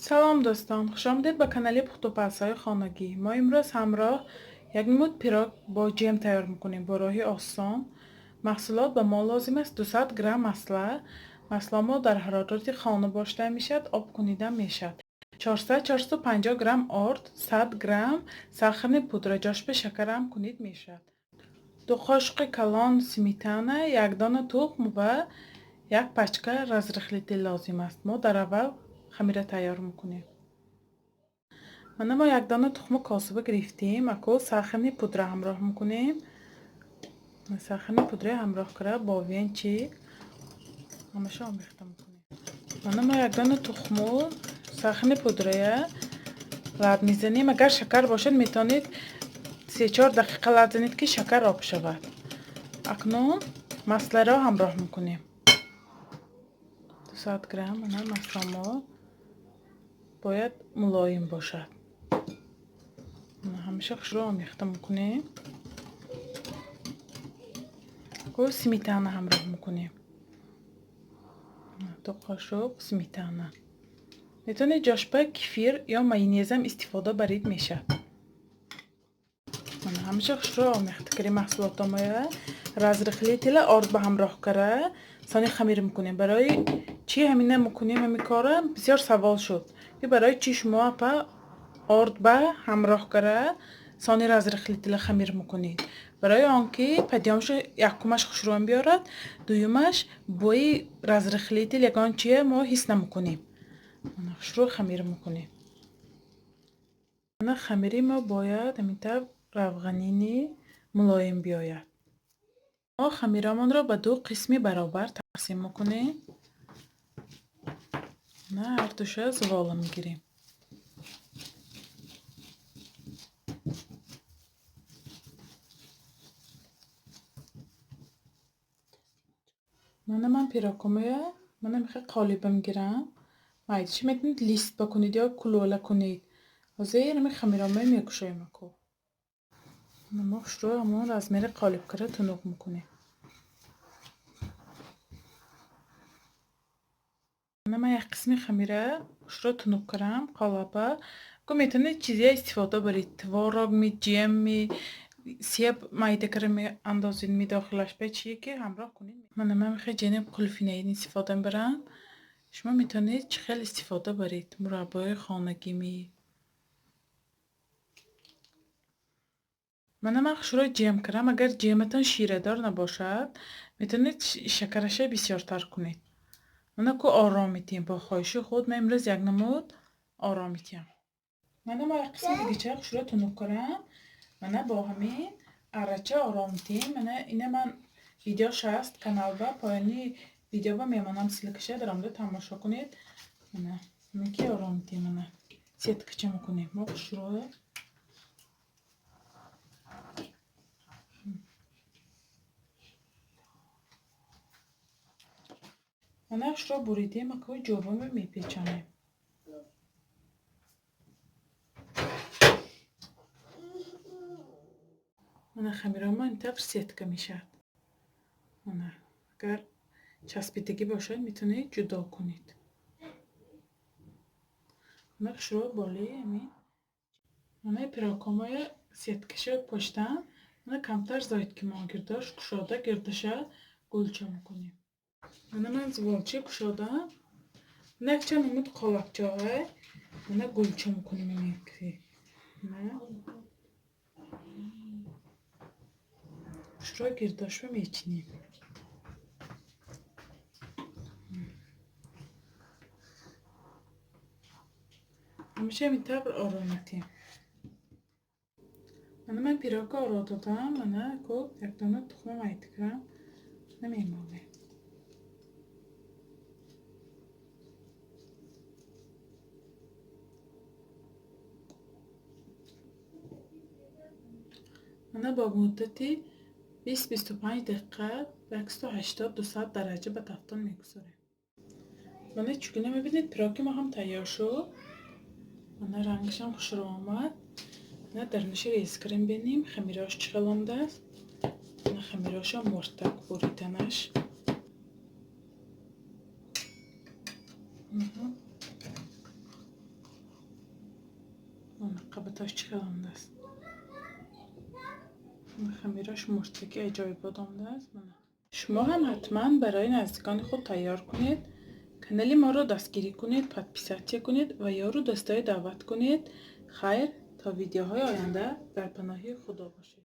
Салом дӯстон, хушомадед ба канали пухтупазҳои хонагӣ. Мо имрӯз ҳамроҳ як намуд пирог бо ҷем тайёр мекунем бо роҳи осон. Маҳсулот ба мо лозим аст 200 грамм масла. Масла мо дар ҳарорати хона бошта мешавад, об кунида мешавад. 400-450 грамм орд, 100 грамм сахарни пудра, ҷошпа шакарам кунид мешавад. 2 қошуқи калон сметана, як дона тухм ва як пачка разрыхлитель лозим аст. Мо дар аввал хамира тайёр мекунем. Мана мо як дона тухму косиба гирифтем, ако сахарни пудра ҳамроҳ мекунем. Сахарни пудра ҳамроҳ кара бо венчик ҳамаша омехта мекунем. Мана мо як дона тухму сахарни пудрая лад мезанем. Агар шакар бошад, метавонед 3-4 дақиқа лад занед, ки шакар об шавад. Акнун масларо ҳамроҳ мекунем. 200 грамм мана масла мо бояд мулоим бошад. Ҳамеша хушро омехта мекунем. Сметана ҳамроҳ мекунем. 2 қошуқ сметана. Метавонед ҷошпа кефир ё майонезам истифода барид мешавад. Ҳамеша хушро омехта кардем маҳсулотомоя. Разрыхлителя орд ба ҳамроҳ кара сони хамир мекунем. Барои чӣ ҳамина мекунем ҳамин кора? Бисёр савол шуд, ки барои чӣ шумо апа орд ба ҳамроҳ кара сони разрыхлителя хамир мекунед? Барои он ки падиёмшо якумаш хушрӯям биёрад, дуюмаш бӯи разрыхлитель ягон чие мо ҳис намекунем. Хушрӯ хамир мекунем. Хамири мо бояд ҳамин тавр равғанини мулоим биёяд. Мо хамирамонро ба ду қисми баробар тақсим мекунем. Ҳардуша зувола мегирем. Мана ман пирогҳомоя мана мехоҳ қолиба мегирам. Майдичи метавонед лист бакунед ё кулола кунед. Ҳозир ҳамин хамиромоя мекушоем аку. Мо хушрӯ ҳамон размери қолиб кара тунуқ мекунем. Мана ман як қисми хамира хушрӯ тунуқ карам қолаба. Ку метавонед чизия истифода баред. Творог ми, ҷем ми, себ майда кара меандозед ми дохилаш ба чие ки ҳамроҳ кунед. Мана ман мехоҳ ҷениб қулфинаин истифода мебарам. Шумо метавонед чӣ хел истифода баред. Мураббои хонагӣ ми. Мана ман хушрӯ ҷем карам. Агар ҷематон ширадор набошад, метавонед шакараша бисёртар кунед. Мана ку ором метиҳем бо хоҳиши худ. Ман имрӯз як намуд ором метиҳам. Мана мо як қисми дигача хушрӯ тунук карам. Мана бо ҳамин аррача ором метиҳем. Мана ина ман видеош ҳаст каналба, поёни видеоба мемонам ссылкаша, дар омада тамошо кунед. Мана ҳамин ки ором метиҳем. Мана сеткача мекунем. Мо хушрӯ мана хушрӯ буридем, аку ҷобама мепечонем. Мана хамиромо ин тавр сетка мешавад. Мана агар часпидагӣ бошад, метавонед ҷудо кунед. Мана хушрӯ болои ҳамин мана пирогҳомоя сеткаша поштам. Мана камтар зоид ки мо гирдош кушода гирдаша гулча мекунем. Мана ман зуволча кушодам. Мана якчанд намуд қолабчаҳое мана гулча мекунем. Мана хушрӯ гирдошва мечинем. Ҳамеша ҳамин тавр ором метиҳем. Мана ман пирогро оро додам. Мана ку як дона тухма майда кардам. Намемолем. Мана бо муддати 20-25 дақиқа ба 180-200 дараҷа ба тафтон мегузорем. Мана чугуна мебинед, пироги мо ҳам тайёр шуд. Мана рангашам хушрӯ омад. Мана дарунаша рез кардем, бинем хамирош чӣ хел омадааст. Мана хамирошам муртак буриданаш. Қабаташ чӣ хел омадааст. Хамираш муртаки аҷоибот омадааст. Шумо ҳам ҳатман барои наздикони худ тайёр кунед. Канали моро дастгирӣ кунед, подписаться кунед ва ёру дӯстои даъват кунед. Хайр, то видеоҳои оянда дар паноҳи Худо бошед.